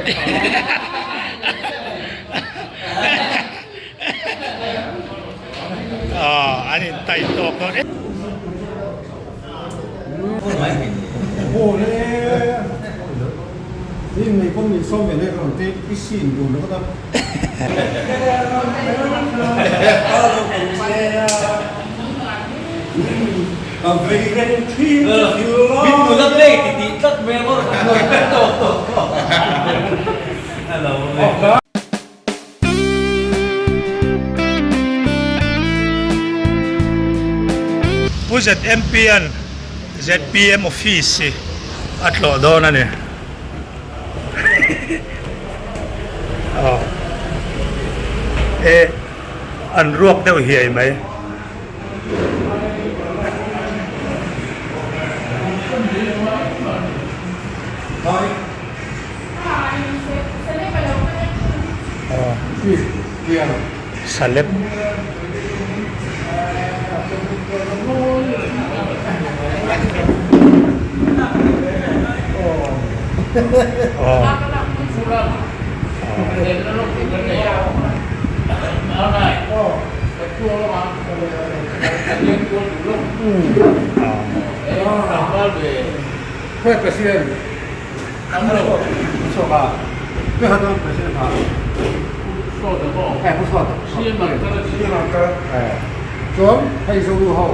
An in tai tawk dawn em. Pu ZMP-a'n zpm office hi a tlawh dawn a ni. Aw e an ruak deuh hiai mai. Salep. Zonu ho.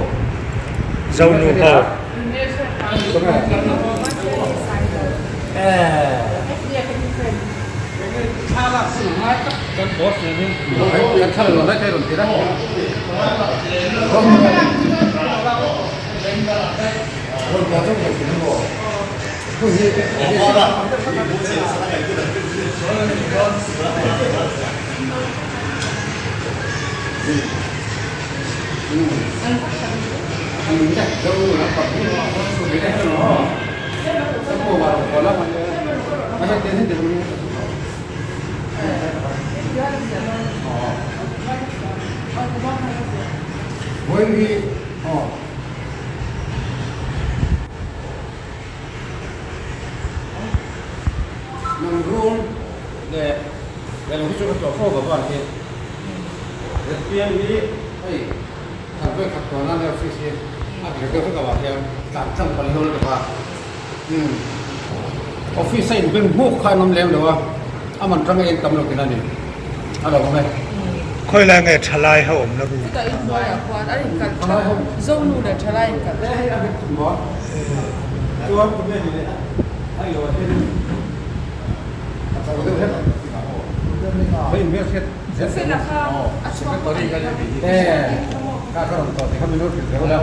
Office a inbeng hmuk kha an awm lem lo a, a man tang en tam lo tin a ni. A lo awm e. Khawi lai nge thalai ho awm na room? Chutah inhnuaiah khuan an inkal tha, Zonu leh thalai inkal tha. Hei a bet tum maw? Chuan tunge ni le? Hei lo hian a chho deuh hlek ang tih ah aw. Hei hmel hriat Fela kha a chhuak tawh a nih kha. Kha ka rawn tawh tih kha min lo hrilh deuh la.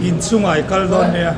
In chungah i kal dawn nia.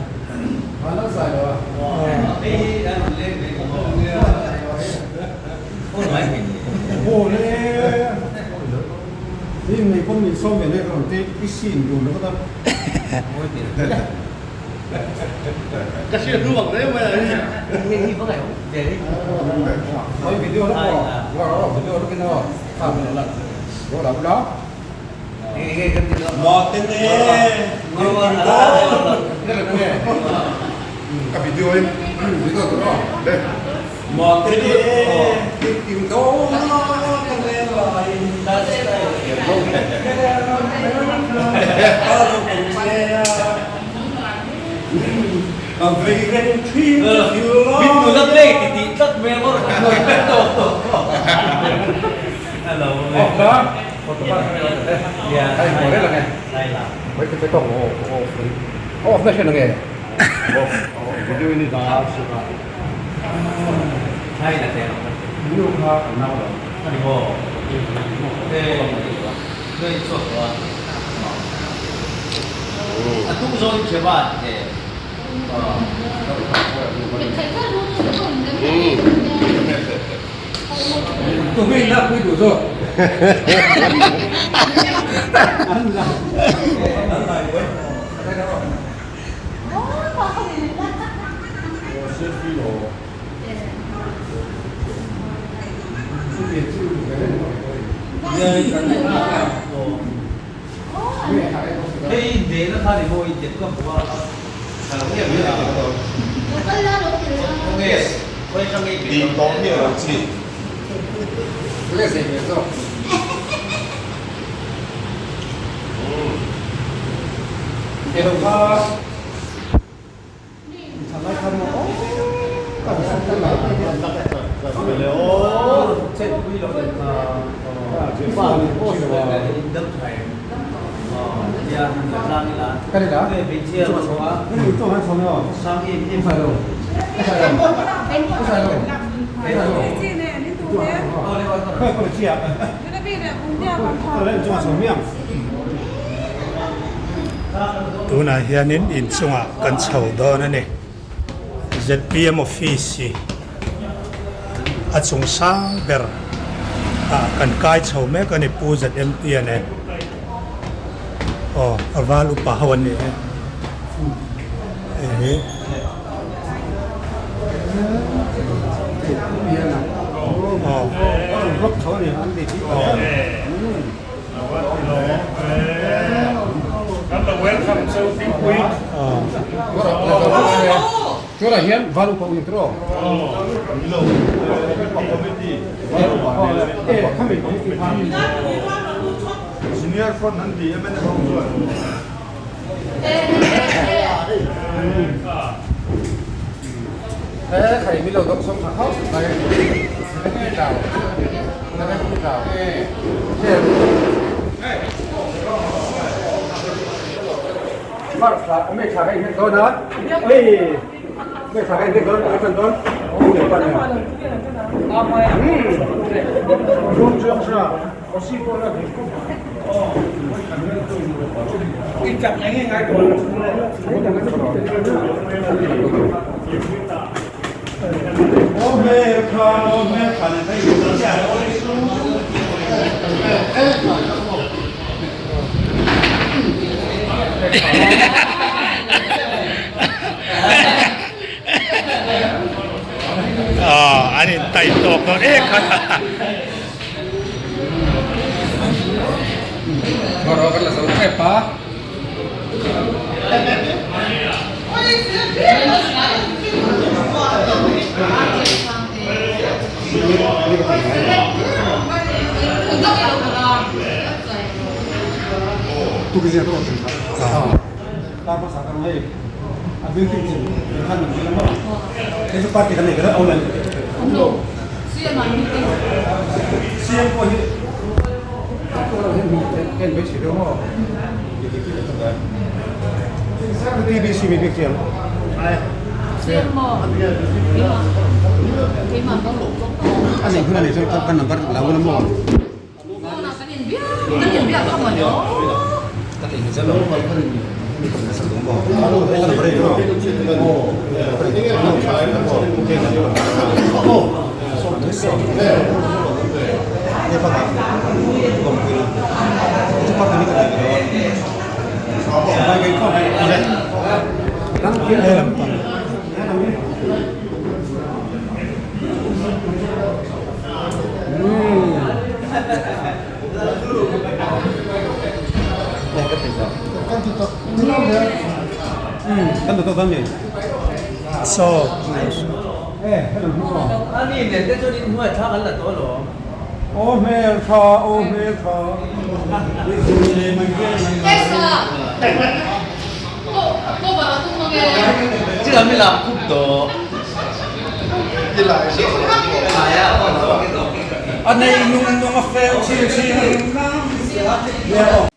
Tunah hianin inchungah kan chho dawn a ni. Zpm office hi a chung sang ber ah kan kai chho mek a ni Pu ZMP a nen. Aw a val upa ho an ni e. Hei hi. Aw. An intaih tawk dawn em kha. So Nia aw.